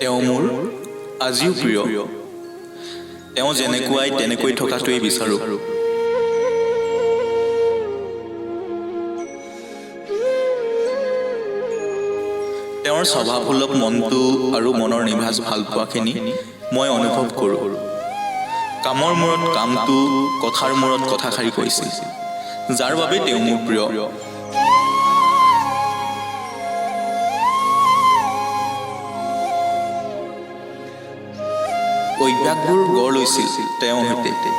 তেওঁ মোৰ আজিও প্ৰিয়। তেওঁ যেনেকুৱাই তেনেকৈ থকাটোৱেই বিচাৰোঁ। তেওঁৰ স্বভাৱসুলভ মনটো আৰু মনৰ নিভাঁজ ভালপোৱাখিনি মই অনুভৱ কৰোঁ। কামৰ মূৰত কামটো, কথাৰ মূৰত কথাষাৰি কৈছিল, যাৰ বাবেই তেওঁ মোৰ প্ৰিয়। অভ্যাসবোৰ গঢ় লৈছিল তেওঁৰ সৈতে।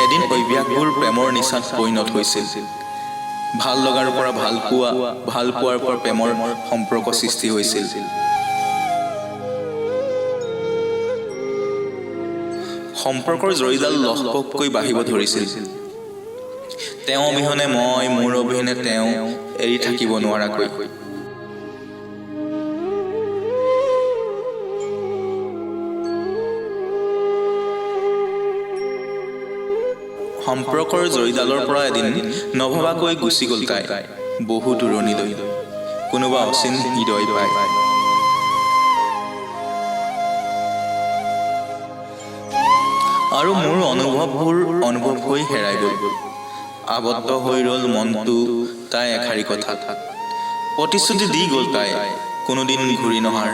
এদিন অভ্যাসবোৰ প্ৰেমৰ নিচাত পৰিণত হৈছিল। ভাল লগাৰ পৰা ভাল পোৱা, ভাল পোৱাৰ পৰা প্ৰেমৰ সম্পৰ্ক সৃষ্টি হৈছিল। সম্পৰ্কৰ জৰীডাল লহপহকৈ বাঢ়িব ধৰিছিল। তেওঁ অবিহনে মই, মোৰ অবিহনে তেওঁ এৰি থাকিব নোৱাৰাকৈ। সম্পৰ্কৰ জৰীডালৰ পৰা এদিন নভবাকৈ গুচি গ'ল তাই বহু দূৰণিলৈ, কোনোবা অচিন হৃদয় পাই। আৰু মোৰ অনুভৱবোৰ অনুভৱ হৈ হেৰাই গ'ল। আবদ্ধ হৈ ৰ'ল মনটো তাই এষাৰি কথাত। প্ৰতিশ্ৰুতি দি গ'ল তাই কোনোদিন ঘূৰি নহাৰ।